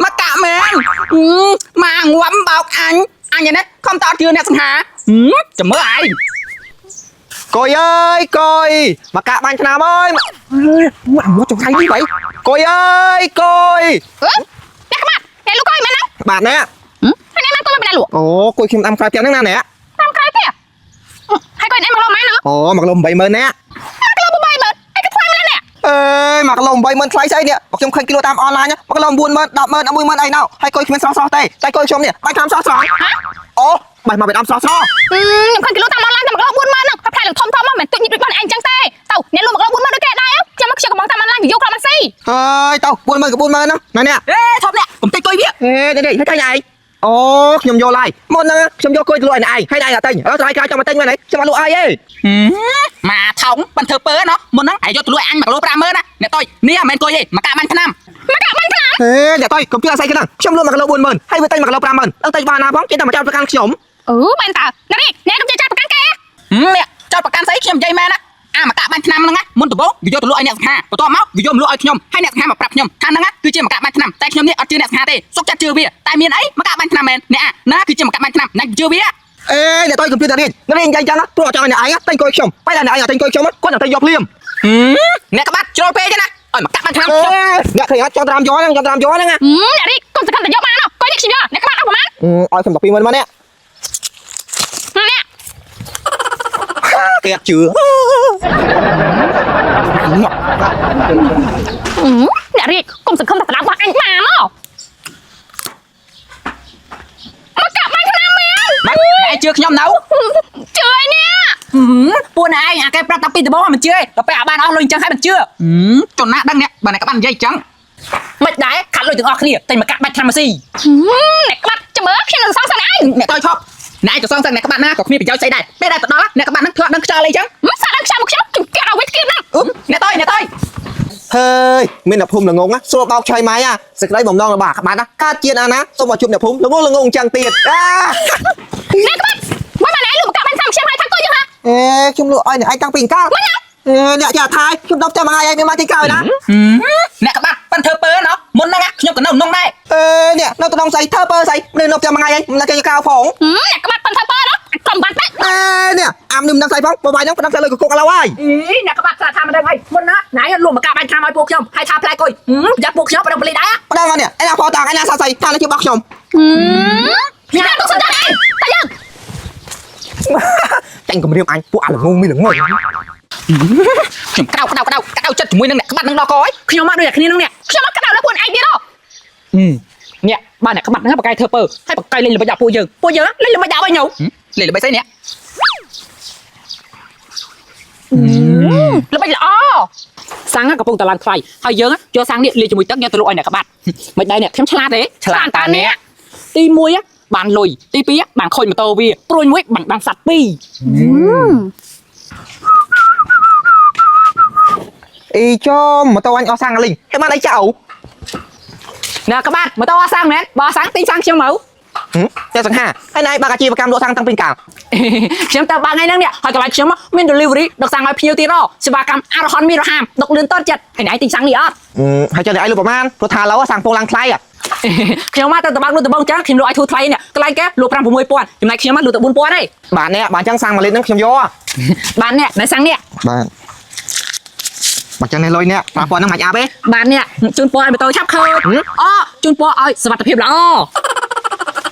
មកកាក់មែនមកងាប់បោកអញអញនេះខំតអត់ជឿអ្នកសង្ហាចាំមើលឯង គុយអើយកុយមកកាក់បាញ់ឆ្នាំអើយមកមកចង្រៃនេះបៃគុយអើយកុយ អ្នកក្បាត់អ្នកលក់គុយមែនណា បាទអ្នក ហើយអ្នកបានគុយមកពីណាលក់ អូគុយខ្ញុំដាំក្រៅផ្ទះហ្នឹងណាអ្នក តាមក្រៅផ្ទះហើយគុយអ្នកមកលក់ម៉ែហ្នឹង អូ1គីឡូ80000អ្នក 1គីឡូ80000ឯងក៏ថ្លៃម្ល៉េះអ្នក អេ1គីឡូ80000ថ្លៃស្អីនេះបើខ្ញុំឃើញគីឡូតាមអនឡាញ1គីឡូ90000 100000 110,000អីណៅហើយគុយគ្មានស្រស់ស្រស់ទេតែគុយខ្ញុំនេះបាញ់ឆ្នាំស្រស់ស្រស់ ហ៎ អូបាញ់មកពីដើមស្រស់ស្រស់ ខ្ញុំឃើញគីឡូតាមអនឡាញតែ1គីឡូ40000ហ្នឹងហើយផ្លែឡើងធំធំមកមិនទុចញិចដូចបងឯងអញ្ចឹងទេទៅអ្នកលក់1គីឡូ40000ដូចគេដែរចាំមកខ្ញុំកំងតាមអនឡាញវាយកក្រមស៊ី ហើយទៅ40000ក៏40000ហ្នឹងណាអ្នក អេថប់អ្នកកុំតិចគុយវា អេនេះនេះហើយតែឯងអូខ្ញុំយកឡាយមុនហ្នឹងខ្ញុំយកគុយទៅលក់ឲ្យឯងហើយឯងអត់ទិញឥឡូវថ្លៃក្រោយចង់មកទិញមែនទេខ្ញុំអត់លក់ឲ្យទេ មកថោងប៉ិនធ្វើពើណោះមុនហ្នឹងឯងយកទៅលក់អញ1គីឡូ50000ណាអ្នកតុយនេះមិនមែនគុយទេមកកាក់បាញ់ថ្នាំ មកកាក់បាញ់ថ្នាំ ហេអ្នកតុយកុំជឿអាស័យគេហ្នឹងខ្ញុំលក់1គីឡូ40000ហើយវាទិញ1គីឡូ50000ដឹងទិញបានណាផងគេតែមកចោទប្រកាន់ខ្ញុំ អឺមែនតើអ្នកនេះអ្នកកុំចេះចាត់ប្រកាន់គេ អ្នកចោតប្រកាន់ស្អីខ្ញុំនិយាយមែនណាអាមកកាក់បាញ់ថ្នាំហ្នឹងណាមុនដំបូងវាយកទៅលក់ឲ្យអ្នកសង្ហាបន្ទាប់មកវាយកមកលក់ឲ្យខ្ញុំហើយអ្នកសង្ហាមកប្រាប់ខ្ញុំថាហ្នឹងណាគឺជាមកកាក់បាញ់ថ្នាំតែខ្ញុំនេះអត់ជឿអ្នកសង្ហាទេសុកចិត្តជឿវាតែមានអីមកកាក់បាញ់ថ្នាំមែនអ្នកអាណាគឺជាមកកាក់បាញ់ថ្នាំអ្នកជឿវា អេអ្នកតុយកុំជឿតែនេះអ្នកនេះនិយាយចឹងព្រោះអត់ចង់ឲ្យអ្នកឯងទិញគុយខ្ញុំបែរតែអ្នកឯងអត់ទិញគុយខ្ញុំគាត់នឹងទិញយកភ្លាម អ្នកក្បាត់ជ្រុលពេកទេណាឲ្យមកកាក់បាញ់ថ្នាំ អេ ខ្ញុំ អ្នកឃើញអត់ចង់ត្រាំយកហ្នឹងចង់ត្រាំយកហ្នឹង អ្នកនេះកុំសង្ឃឹមតែយកបានណោះគុយនេះខ្ញុំយកអ្នកក្បាត់អស់ប្រហែល ឲ្យខ្ញុំ120,000មកនេះ អ្នក គេអត់ជឿ អ្នករាជកុំសង្ឃឹមថាស្ដាប់របស់អញបានណោះមកកាក់បាញ់ថ្នាំមែន ម៉េចអ្នកឯងជឿខ្ញុំនៅ ជឿឯនេះ ពួកណែឯងអាគេប្រាប់តាំងពីដំបូងមិនជឿទេដល់ពេលអាបានអស់លុយអញ្ចឹងហើយមិនជឿ ចំណាដឹងអ្នកបើអ្នកក្បាត់និយាយចឹង មិនដែរខាត់លុយទាំងអស់គ្នាតែមកកាក់បាច់ថ្នាំមកស៊ី អ្នកក្បាត់ចាំមើលខ្ញុំនឹងសងសឹកឯង អ្នកតយឈប់អ្នកឯងក៏សងសឹកអ្នកក្បាត់ណាក៏គ្មានប្រយោជន៍ស្អីដែរពេលដែលទៅដល់អ្នកក្បាត់ហ្នឹងធ្វើអត់ដឹងខ្យល់អីចឹង សាក់ដល់ខ្ញុំខ្ញុំខ្ញុំគេឲ្យវិញគៀបហ្នឹង អ្នកតយអ្នកតយ ហើយមានអ្នកភូមិល្ងងណាស្រួលបោកឆៃម៉ៃអាសេចក្តីបំណងរបស់អាក្បាត់ណាកើតជាតិអាណាសូមឲ្យជួបអ្នកភូមិល្ងងល្ងងចឹងទៀតអា អ្នកក្បាត់មិនបានឯងលក់មកកាក់បាញ់សាំខ្ញុំឲ្យថាគួយយើងហ่า អេខ្ញុំលក់ឲ្យអ្នកឯងតាំងពីអង្កាលអេអ្នកចាថាយខ្ញុំដប់ចាំមួយថ្ងៃឯងមានមកទីក្រោយណា អ្នកក្បាត់ប៉ិនធ្វើពើណោះមុនហ្នឹងខ្ញុំក៏នៅក្នុងដែរ អេអ្នកនៅក្នុងស្អីធ្វើពើស្អីនៅនប់ចាំមួយថ្ងៃឯងមិនដឹងគេកៅផង អ្នកក្បាត់ប៉ិនធ្វើពើណោះក្រុមបាត់ទៅ អេនេះអាមនេះមិនដឹងស្អីផងបបាយហ្នឹងមិនដឹងស្អីលើកគុកឥឡូវហើយ អីអ្នកក្បាត់ស្រាថាមិនដឹងហើយមុនណាណៃលក់មកកាបាញ់ថ្នាំឲ្យពួកខ្ញុំហើយថាផ្លែគុយប្រយ័ត្នពួកខ្ញុំប្រឹងបលីដែរ ម្ដងនេះឯណាផតាងឯណាសាស្អីថានេះជារបស់ខ្ញុំ អ្នកទុកសិនតែឯងតែយើង ចាញ់គម្រាមអញពួកអាល្ងងមានល្ងង ខ្ញុំក្តៅក្តៅក្តៅក្តៅចិត្តជាមួយនឹងអ្នកក្បាត់នឹងដល់កហើយ ខ្ញុំមកដូចតែគ្នានឹងនេះ ខ្ញុំមកក្តៅដល់ពួកឯងទៀតហ៎ នេះបើអ្នកក្បាត់ហ្នឹងបកកាយធ្វើពើហើយបកកាយលេងល្បិចដាក់ពួកយើងពួកយើងលេងល្បិចដាក់វិញញោ លេល្បីស្អីនេះ ល្បិចល្អ សាំងកំពុងតឡើងថ្លៃហើយយើងយកសាំងនេះលាយជាមួយទឹកយកទៅលក់ឲ្យអ្នកក្បាត់មិនដែរនេះខ្ញុំឆ្លាតទេ ឆ្លាតតាអ្នក ទី1បានលុយទី2បានខូចម៉ូតូវាព្រួយមួយបានបានសัตว์ពីរ អីចំម៉ូតូអញអស់សាំងអាលីងហើយបានអីចៅ អ្នកក្បាត់ម៉ូតូអស់សាំងមែនបើអស់សាំងទិញសាំងខ្ញុំមក តែសង្ហាហើយណៃបើកអាជីវកម្មលក់សាំងតាំងពីកាល ខ្ញុំទៅបើកថ្ងៃហ្នឹងនេះហើយកន្លែងខ្ញុំមាន delivery ដឹកសាំងឲ្យភ្ញៀវទៀតហ៎សេវាកម្មអារហន្តមានរហាមដឹកលឿនតន់ចិត្តហើយណៃទិញសាំងនេះអត់ ហើយចុះអ្នកឯងលក់ប្រហែលព្រោះថាឥឡូវសាំងពងឡើងថ្លៃ ខ្ញុំមកទៅតបើកលក់ដបងចឹងខ្ញុំលក់ឲ្យធូរថ្លៃនេះកន្លែងគេលក់5 6000ចំណែកខ្ញុំមកលក់តែ4000ទេ បាទនេះបាទអញ្ចឹងសាំងមួយលីត្រហ្នឹងខ្ញុំយក បាននេះណៃសាំងនេះ បាទបាទចឹងនេះលុយនេះ5000ហ្នឹងមិនអាប់ទេ បាននេះជូនពរឲ្យម៉ូតូឆាប់ខូចអូជូនពរឲ្យសុវត្ថិភាពល្អ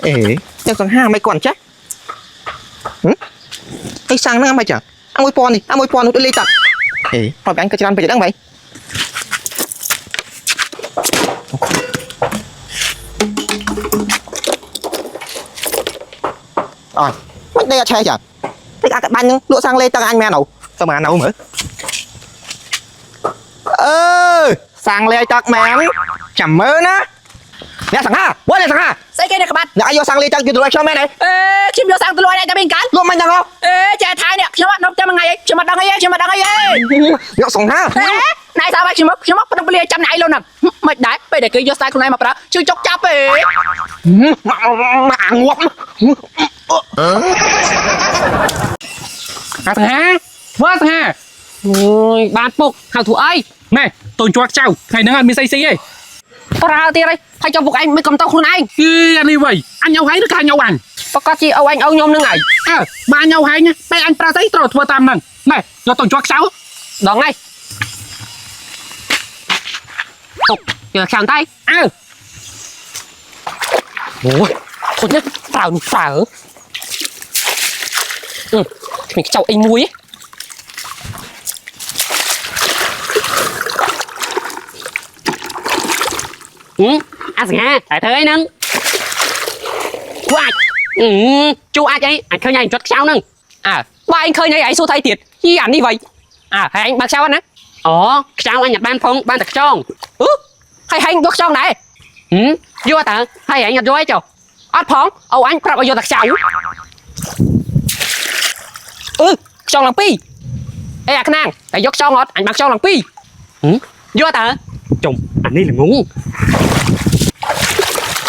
អេចឹងសង្ហាមិនគាត់ចេះអីសាំងហ្នឹងមិនចឹងអា1000នេះអា1000នោះដូចលេខតាអេប្រាប់អញក៏ច្រើនពេកហ្នឹងបែអត់មិនដេកអត់ឆេះចាតិចអាកបាញ់ហ្នឹងលក់សាំងលេទឹកអញមែនអូទៅមកនៅមើលអឺសាំងលេទឹកមែនចាំមើលណាអ្នកសង្ហាវ៉ាអ្នកសង្ហា ស្អីគេអ្នកក្បាត់ អ្នកឲ្យយកសាំងលេទឹកយកទៅលក់ខ្ញុំមែនទេ អេខ្ញុំយកសាំងទៅលក់ឲ្យតែវិញកាល លក់មិនដឹងហ៎ អេចែថៃនេះខ្ញុំអត់នប់ចាំថ្ងៃអីខ្ញុំអត់ដឹងអីខ្ញុំអត់ដឹងអីទេ យកសង្ហា អេណៃសាប់ឲ្យខ្ញុំខ្ញុំប្តឹងពលាចាំណៃលុនហ្នឹងមិនដែរពេលដែលគេយកស្ទាយខ្លួនឯងមកប្រើជួយចុកចាប់ទេ មកមកអាងាប់ អាសង្ហាធ្វើសង្ហា អូយបានពុកហៅធ្វើអី ណែតូនជាប់ចៅថ្ងៃហ្នឹងអត់មានស្អីស៊ីទេ ប្រើទៀតហើយហើយចុះពុកឯងមិនកំតោខ្លួនឯង គឺអានេះវ៉ៃអញញ៉ៅហែងឬក៏អញញ៉ៅអញ ប្រកាសជាអូអញអូខ្ញុំនឹងហើយ អើបើអញញ៉ៅហែងណាពេលអញប្រើស្អីត្រូវធ្វើតាមហ្នឹងណែយកតូនជាប់ចៅ ដងហើយទុកយកចាំតៃ អើ អូយធុញណាប្រើនោះប្រើអឺគ្មានខ្ចៅអីមួយទេអាសង្ហាតែធ្វើអីហ្នឹងជួអាចអឺជួអាចអីអាចឃើញឯងចត់ខ្ចៅហ្នឹងអើបើឯងឃើញអីឯងសួរថៃទៀតយីអានេះវ៉ៃអើហើយឯងបើកខ្ចៅណាអូខ្ចៅអញអត់បានផងបានតែខ្ចងអឺហើយឯងយកខ្ចងដែរហឹមយកតើហើយឯងអត់យកអីចុះអត់ផងអូអញប្រាប់ឲ្យយកតែខ្ចៅអឺខ្ចងឡើងពីរអេអាខ្នាងតែយកខ្ចងអត់អញបានខ្ចងឡើងពីរហឹមយកតើ ចុំអានេះល្ងង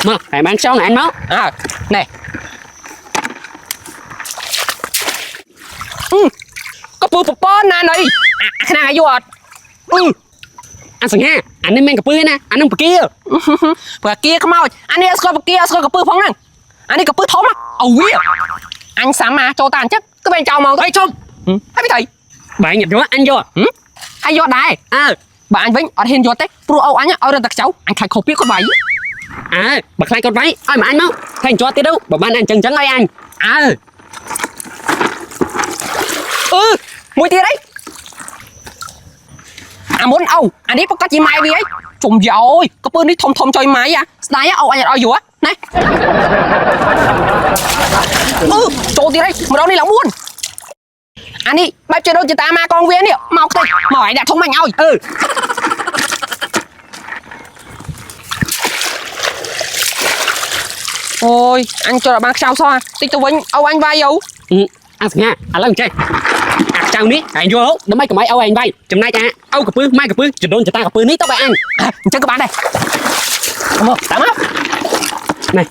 មកតែបានខ្យងអញមក អើណែអឺកពើពពណាណីអាខ្នាងអាយុអត់អឺ អាសង្ហាអានេះមិនកពើណាអានឹងបកា ព្រោះគាខ្មោចអានេះអត់ស្គាល់បកាអត់ស្គាល់កពើផងហ្នឹងអានេះកពើធំអូវាអញសាំមកចូលតាអញ្ចឹងគឺបែងចោលមកទៅ អីជុំ ហើយពីថៃ បែងយកអញយក ហើយយកដែរ អើ បើអញវិញអត់ហ៊ានយកទេព្រោះអូអញឲ្យរត់តែខ្ចៅអញខ្លាចខុសពាក្យគាត់វាយ អើបើខ្លាចគាត់វាយឲ្យមកអញមកតែជាប់ទៀតទៅបើបានអញចឹងចឹងឲ្យអញអើ អឺមួយទៀតអីអាមុនអូអានេះប្រកាសជាម៉ែវាអីជុំយោយកពើនេះធំធំចុយម៉ៃអាស្ដាយអូអញអត់ឲ្យយកណាអឺចូលទៀតអីម្ដងនេះឡើង4អានេះបែបជាដូចជាតាម៉ាកងវានេះមកខ្ទេចមកឲ្យដាក់ធំអញឲ្យ អឺ អូយអញចូលដល់បានខ្ចៅសោះតិចទៅវិញអូអញវាយយោ អាសង្ហាឥឡូវចេះ អាខ្ចៅនេះឯងយកដើម្បីកុំឲ្យឪឯងវាយចំណែកអាឪកពឹសម៉ែកពឹសចដូនចតាកពឹសនេះទៅឲ្យអញ អញ្ចឹងក៏បានដែរមកតាមមក នេះ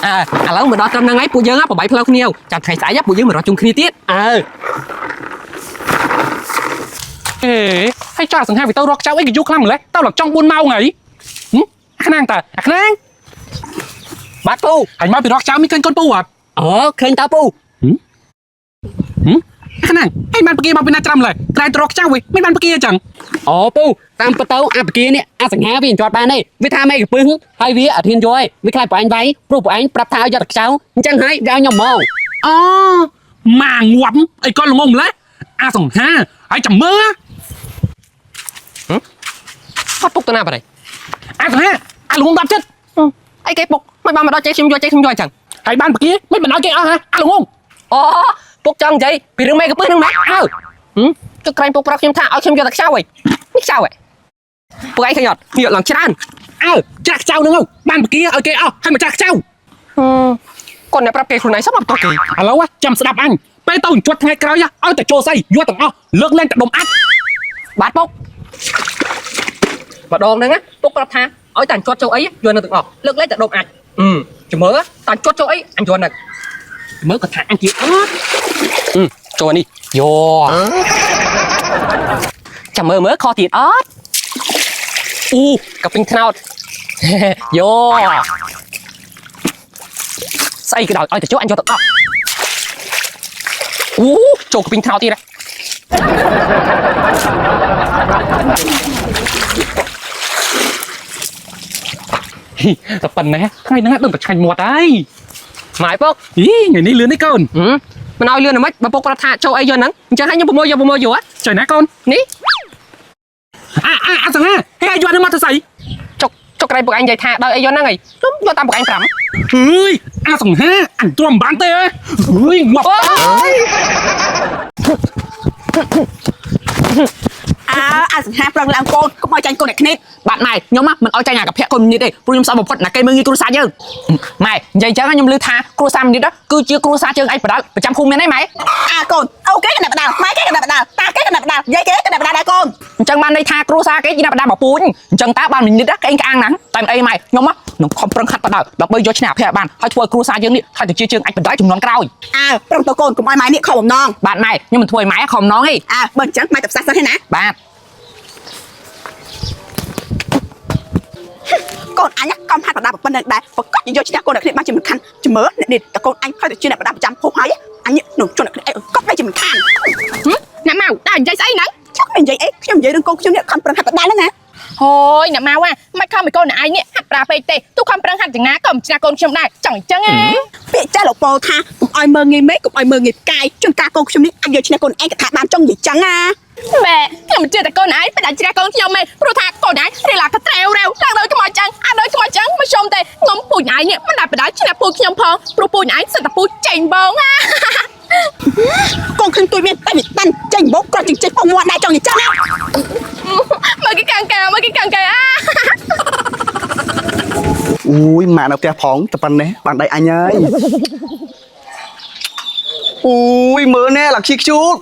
អើឥឡូវមកដល់ត្រឹមហ្នឹងហើយពួកយើងប្របីផ្លូវគ្នាចាំថ្ងៃស្អែកពួកយើងមករកជុំគ្នាទៀត អើ អេហើយចាសង្ហាវាទៅរកចៅអីក៏យូរខ្លាំងម្ល៉េះទៅឡើងចង់4ម៉ោងហើយអាខ្នាងតើអាខ្នាង បាទពូ ហើយមកពីរកចៅមានឃើញកូនពូអត់ អូឃើញតើពូ អាខ្នាងហើយបានពគាមកពីណាច្រាំម្ល៉េះក្រែងទៅរកចៅវិញមិនបានពគាអញ្ចឹង អូពូតាមពិតទៅអាបកានេះអាសង្ហាវាអញ្ជាត់បានទេវាថាមេកពឹសហើយវាអត់ហ៊ានយកទេវាខ្លាចប្រឯងវាយព្រោះប្រឯងប្រាប់ថាឲ្យយកតែខ្ចៅអញ្ចឹងហើយវាឲ្យខ្ញុំមក អូម៉ាងាប់អីក៏ល្ងងម្ល៉េះអាសង្ហាហើយចាំមើល អត់ពុកទៅណាបាត់ហើយ អាសង្ហាអាល្ងងដល់ចិត្ត អីគេពុកមិនបានមកដល់ចេះខ្ញុំយកចេះខ្ញុំយកអញ្ចឹង ហើយបានពគាមិនបណ្ដោយគេអស់ហ่ะអាល្ងង អូពុកចង់និយាយពីរឿងមេកពឹសហ្នឹងណាអើចុះក្រែងពុកប្រាប់ខ្ញុំថាឲ្យខ្ញុំយកតែខ្ចៅហីនេះខ្ចៅហីពុកឯងឃើញអត់នេះឡើងច្រើន អើច្រាស់ខ្ចៅហ្នឹងទៅបានពគាឲ្យគេអស់ហើយមកច្រាស់ខ្ចៅ គាត់អ្នកប្រាប់គេខ្លួនឯងសោះមកតោះគេ ឥឡូវចាំស្ដាប់អញពេលទៅជាត់ថ្ងៃក្រោយឲ្យតែចូលស្អីយកទាំងអស់លើកលែងតែដុំអាច បាទពុកម្ដងហ្នឹងណាពុកប្រាប់ថាឲ្យតែជាត់ចូលអីយកនៅទាំងអស់លើកលែងតែដុំអាចជំរឿតែជាត់ចូលអីអញយកនៅមើលគាត់ថាអញជាអត់ចូលនេះយកចាំមើលមើលខទៀតអត់អូកាពីងថ្នោតយកស្អីក៏ដោយឲ្យតែចូលអញយកទាំងអស់អូចូលកាពីងថ្នោតទៀត តែប៉ុណ្ណេះថ្ងៃហ្នឹងដឹងតែឆ្ងាញ់មាត់ហើយ ម៉ែពុក អីថ្ងៃនេះលឿននេះកូន មិនឲ្យលឿនហ្មងបើពុកប្រាប់ថាចូលអីយកហ្នឹងអញ្ចឹងឲ្យខ្ញុំប្រមូលយកប្រមូលយក ចុយណាកូន នេះ អាអាអាសង្ហាហេឲ្យយកនឹងមកទៅស្អី ចុកចុកក្រែងពុកអញនិយាយថាដោយអីយកហ្នឹងហីខ្ញុំយកតាមពុកអញ5 អើយអាសង្ហាអញទ្រាំមិនបានទេអើយងាប់ អូយ អើអាសង្ហាប្រឹងឡើងកូនកុំឲ្យចាញ់កូនអ្នកគ្នា បាទម៉ែខ្ញុំមិនឲ្យចាញ់អាកភៈកូននេះទេព្រោះខ្ញុំសល់បំផុតណាគេមើលងាយគ្រួសារយើងម៉ែនិយាយអញ្ចឹងខ្ញុំឮថាគ្រួសារនេះគឺជាគ្រួសារជើងឯកបដាល់ប្រចាំភូមិមានអីម៉ែ អាកូនអូគេកណ្ដាប់ដាល់ម៉ែគេកណ្ដាប់ដាល់តាគេកណ្ដាប់ដាល់យាយគេកណ្ដាប់ដាល់ដែរកូន អញ្ចឹងបានន័យថាគ្រួសារគេជាអ្នកបដាល់បពូជអញ្ចឹងតើបានមិនិតក្អេងក្អាងណាស់តែមិនអីម៉ែខ្ញុំនឹងខំប្រឹងហាត់បដាល់ដើម្បីយកឈ្នះអភៈបានហើយធ្វើឲ្យគ្រួសារយើងនេះឲ្យទៅជាជើងឯកបដាល់ចំនួនក្រោយ អើប្រឹងទៅកូនកុំឲ្យម៉ែនេះខកបំណង បាទម៉ែខ្ញុំមិនធ្វើឲ្យម៉ែខំណងទេ អើបើអញ្ចឹងម៉ែទៅផ្សះសិនទេណា បាទ កូនអញកំហាត់បដាប៉ុណ្្នឹងដែរប្រកាសយកឈ្នះកូនអ្នកគ្នាបានជាមិនខានជំរឿអ្នកនេះតកូនអញខំទៅជាអ្នកបដាប្រចាំភពហើយអញនឹងជន់អ្នកគ្នាអីកប់ដែរជាមិនខាន អ្នកម៉ៅតើនិយាយស្អីហ្នឹង ចង់និយាយអីខ្ញុំនិយាយរឿងកូនខ្ញុំនេះខំប្រឹងហាត់បដាហ្នឹងណា ហូយអ្នកម៉ៅអាមិនខំឲ្យកូនអ្នកឯងនេះហាត់ប្រាពេកទេទោះខំប្រឹងហាត់យ៉ាងណាក៏មិនឈ្នះកូនខ្ញុំដែរចង់អញ្ចឹងឯង ពាក្យចាស់លោកពោលថាកុំឲ្យមើងងាយមេឃកុំឲ្យមើងងាយផ្កាយជួនកាលកូនខ្ញុំនេះអាចយកឈ្នះកូនឯងក៏ថាបានចង់និយាយចឹងណា ម៉ែខ្ញុំមិនជឿតែកូនឯងបដាជ្រះកូនខ្ញុំទេព្រោះថាកូនឯងរៀឡាកត្រេវរ៉េវឡើងដូចខ្មោចចឹងអាដូចខ្មោចចឹងមិនខ្ញុំទេងំពូជឯងនេះមិនដាបដាឈ្នះពូជខ្ញុំផងព្រោះពូជឯងសិតតែពូជចេញបងណា កូនខ្ញុំទួយមានតែវាតាន់ចេញបោកក្រជាងចេញផងមាត់ដែរចង់និយាយចឹងណា មើលគេកាំងកែមើលគេកាំងកែអា អូយម៉ាក់នៅផ្ទះផងតែប៉ុណ្ណេះបានដៃអញហើយអូយមើលណែឡាក់ឈីខ្ជូត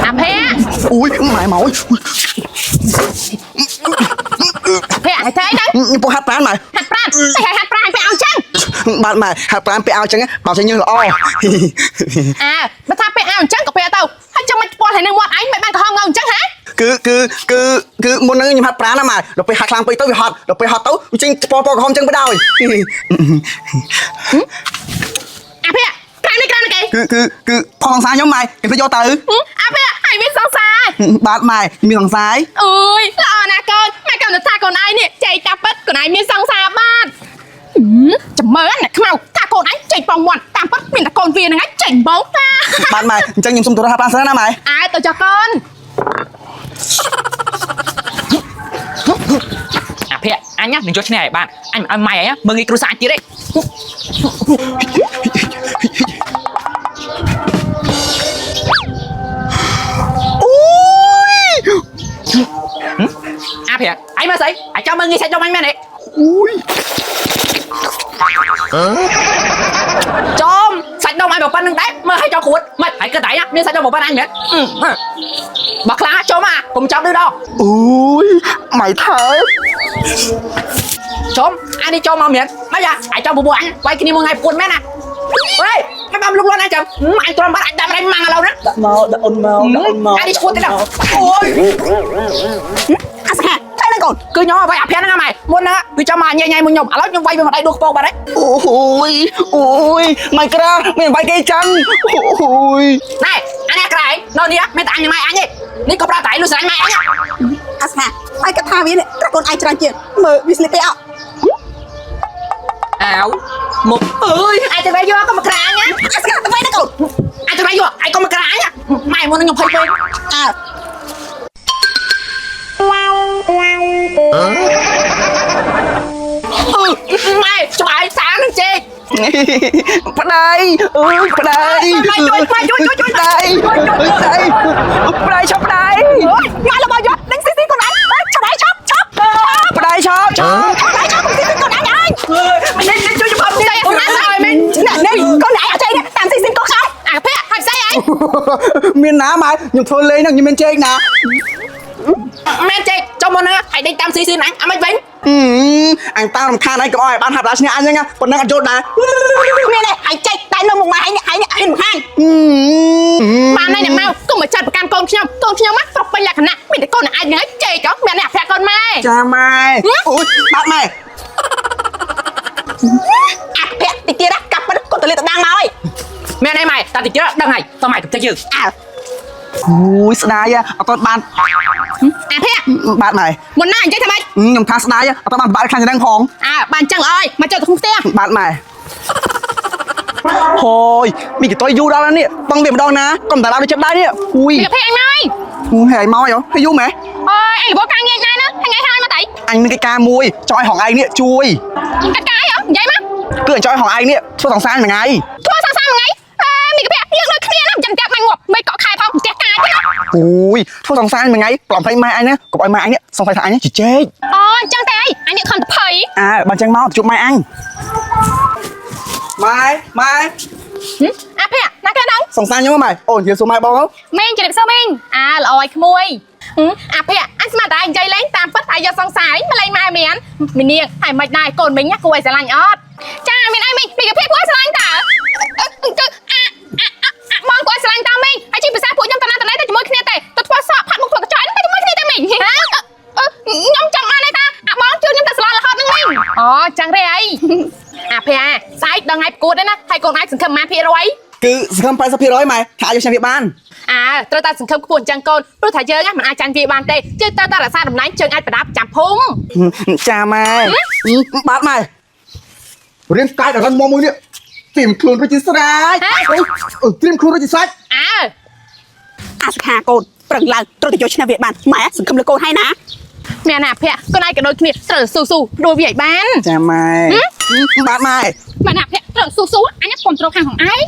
អាភ័ អូយម៉ែមកអូយ ភ័ឲ្យធ្វើអីហ្នឹង ខ្ញុំពោះហាត់ប្រានម៉ែ ហាត់ប្រានតែឲ្យហាត់ប្រានពេលឲ្យចឹង បាទម៉ែហាត់ប្រានពេលឲ្យចឹងបើចេញយើងល្អ អើបើថាពេលឲ្យអញ្ចឹងក៏ពេលទៅហើយចឹងមិនស្ពាល់ឲ្យនឹងមាត់ឯងមិនបានក្រហមងអញ្ចឹងហ៎ គឺគឺគឺគឺមុនហ្នឹងខ្ញុំហាត់ប្រានណាម៉ែដល់ពេលហាត់ខ្លាំងពេកទៅវាហត់ដល់ពេលហត់ទៅវាចេញពណ៌ពណ៌ក្រហមចឹងបដ ாய் អាភ័ក្រៅនេះក្រៅនេះគេ គឺគឺគឺផងសង្សារខ្ញុំម៉ែគេទៅយកទៅ អាភ័ឲ្យមានសង្សារ បាទម៉ែមានសង្សារ អើយល្អណាស់កូនម៉ែកំណត់ថាកូនឯងនេះចែកតាពិតកូនឯងមានសង្សារបាទចាំមើលអ្នកខ្មៅថាកូនឯងចេញបងមាត់តាមពិតមានតែកូនវាហ្នឹងឯងចេញបងតា បាទម៉ែអញ្ចឹងខ្ញុំសុំទៅរកហាត់ប្រានសិនណាម៉ែ អើទៅចុះកូន អាភៈអញនឹងយកឈ្នះឲ្យបានអញមិនឲ្យម៉ែឯងមើលងាយគ្រួសារអញទៀតទេ អូយ អាភៈឯងមើលស្អីឯងចង់មើលងាយសាច់ដុំអញមែនទេ អូយ ចំសាច់ដុំឲ្យប៉ុណ្្នឹងដែរមើលឲ្យចង់គ្រួតមិនហើយគិតតែមានសាច់ដុំប៉ុណ្ណាអញមែនបើខ្លាំងចូលមកកុំចាប់ឌឺដល់ អូយម៉ៃថើ ចំអានេះចូលមកមែនមិនយ៉ាអាចចំបបួអញវាយគ្នាមួយថ្ងៃប្រកួតមែនណាអេមិនបានលុកលន់អញចាំអញទ្រាំបាត់អញដាក់ម្ដាយម៉ាំងឥឡូវណា ដាក់មកដាក់អូនមកដាក់អូនមក អានេះឈួតទេដល់អូយ អាសហាថៃនឹងកូន គឺខ្ញុំវាយអាភ័ណ្ឌហ្នឹងម៉ែមុនហ្នឹងវាចាំមកញ៉ៃញ៉ៃមួយខ្ញុំឥឡូវខ្ញុំវាយវាមកដៃដួសខ្ពងបាត់ហើយ អូយអូយម៉ៃក្រាមានវាយគេចឹងអូយ ណែអានេះក្រែងនៅនេះមានតែអញម៉ែអញទេនេះក៏ប្រើតែលុះស្រឡាញ់ម៉ែអញ អាសហាឯងគិតថាវានេះត្រាក់កូនឯងច្រើនជាងមើលវាស្លៀកពាក់អត់ អាវមុខអើយអាចទៅវាយយកក៏មកក្រាញណា អាសហាទៅវិញណាកូន អាចទៅវាយយកឯងក៏មកក្រាញម៉ែមុននឹងខ្ញុំភ័យពេក អើ ម៉ែច្បាយសានឹងជេក ប្តីអើយប្តី ម៉ែជួយម៉ែជួយជួយជួយ ប្តីប្តីប្តីឈប់ប្តី ម៉ែរបស់យកដេញស៊ីស៊ីកូនឯងឈប់ឯងឈប់ឈប់ ប្តីឈប់ឈប់ ឈប់ឯងឈប់ស៊ីស៊ីកូនឯងឯង នេះនេះជួយខ្ញុំនេះអូយអើយមែន នេះនេះកូនឯងអត់ចេះនេះតាមស៊ីស៊ីកូនខ្ញុំ អាភ័ក្រហើយស្អីអញ មានណាម៉ែខ្ញុំធ្វើលេងហ្នឹងខ្ញុំមានជែកណា មែនជេកចុះមុនហ្នឹងឲ្យដេញតាមស៊ីស៊ីណាញ់អាមិនវិញ អញតាមរំខានឯងកុំឲ្យបានហាប់ដល់ឈ្នះអញហ្នឹងប៉ុណ្ណឹងអត់យល់ដែរ មានទេឯងចេះតែនៅមុខម៉ែឯងឯងឯងមិនខាន បានហើយអ្នកម៉ៅកុំមកចាត់ប្រកាន់កូនខ្ញុំកូនខ្ញុំណាប្រុសពេញលក្ខណៈមានតែកូនឯងហ្នឹងឯងជេកហ៎មានអ្នកអាភ័ក្រកូនម៉ែ ចាម៉ែអូយបាត់ម៉ែ អាភ័ក្រតិចទៀតណាកាប់ប៉ិនកូនទៅលេតដាងមកឯង មែនអីម៉ែតាតិចទៀតដឹងហើយតម៉ែទៅយើង អើ អូយស្ដាយអត់ទាន់បាន អាភ័ក្រ បាទម៉ែ មុនណានិយាយថាម៉េច ខ្ញុំថាស្ដាយអត់ទាន់បានបាក់ខ្លាំងជាងហ្នឹងផង អើបានចឹងល្អហើយមកចូលទៅក្នុងផ្ទះ បាទម៉ែហូយមានកតុយយូរដល់ហើយនេះបងវាម្ដងណាកុំតែដល់ដូចចិត្តដែរនេះហ៊ុយ វាភ័ក្រអញមកហើយ ហេមកហើយហើយយូរម៉ែ អូយអញរវល់ការងារណាស់ណាថ្ងៃហើយមកតៃ អញមានកិច្ចការមួយចង់ឲ្យហងឯងនេះជួយ កាត់កាយហ៎និយាយមក គឺអញចង់ឲ្យហងឯងនេះធ្វើសង្សារមួយថ្ងៃ ធ្វើសង្សារមួយថ្ងៃអេមីកាភ័ក្រយើងដូចគ្នាណាចាំតែម៉ាញ់ងាប់មិនកក់ខែផងផ្ទះកាយទេណា អូយធ្វើសង្សារមួយថ្ងៃប្រំភ័យម៉ែអញណាកុំឲ្យម៉ែអញនេះសង្ស័យថាអញនេះជជែក អូអញ្ចឹងតែអីអញនេះខំតភ័យ អើបើអញ្ចឹងមកជួបម៉ែអញម៉ែម៉ែ អាភ័ក្រណាគេដឹង សង្សារខ្ញុំម៉ែអូននិយាយសួរម៉ែបងហ៎ មីងជម្រាបសួរមីងអើល្អឲ្យក្មួយអាភ័ក្រអញស្មានតែអញនិយាយលេងតាមពិតតែយកសង្សារមកលេងម៉ែមានមីនាងហើយមិនដែរកូនមីងគួរឲ្យស្រឡាញ់អត់ចាមានអីមីងមីកាភ័ក្រគួរឲ្យស្រឡាញ់តើគឺអាអាបងគួរឲ្យស្រឡាញ់តើមីងហើយជាភាសាពួកខ្ញុំតណាតណៃតែជាមួយគ្នាទេទៅធ្វើសក់ផាត់មុខធ្វើកញ្ចក់ហ្នឹងតែជាមួយគ្នាទេមីងខ្ញុំចង់បានទេតាអាបងជឿខ្ញុំតែស្រឡាញ់រហូតហ្នឹងមីងអូចឹងទេអីអាភ័ក្រស្អែកដល់ថ្ងៃប្រកួតទេណាហើយកូនឯងសង្ឃឹមប៉ុន្មានភាគរយ គឺសង្ឃឹម80%ម៉ែថាអាចយកឈ្នះវាបាន អើត្រូវតែសង្ឃឹមខ្ពស់អញ្ចឹងកូនព្រោះថាយើងមិនអាចចាញ់វាបានទេយើងត្រូវតែរក្សាតំណែងជើងអាចប្រដាប់ចាំភូមិ ចាម៉ែបាទម៉ែ រៀនកាយដល់រឹងមាំមួយនេះត្រៀមខ្លួនរួចជាស្រេចអូត្រៀមខ្លួនរួចជាស្រេច អើ អាសខាកូនប្រឹងឡើងត្រូវតែយកឈ្នះវាបានម៉ែសង្ឃឹមលើកូនហើយណា មានអាភ័ក្រកូនឯងក៏ដូចគ្នាត្រូវស៊ូស៊ូព្រោះវាឲ្យបាន ចាម៉ែបាទម៉ែ មានអាភ័ក្រត្រូវស៊ូស៊ូអញគ្រប់គ្រងខាងของឯង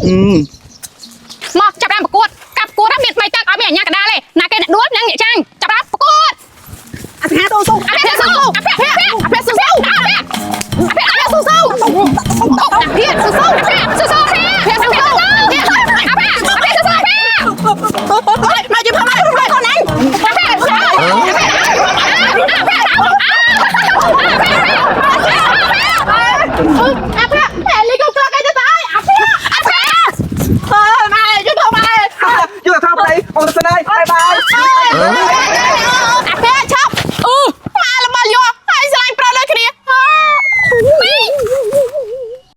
មកចាប់ដើមប្រកួតកាប់ប្រកួតមានថ្មីទឹកឲ្យមានអញ្ញាកដាលទេណាគេអ្នកដួលអ្នកអ្នកចាញ់ចាប់ដើមប្រកួត អាសខាតូស៊ូ អា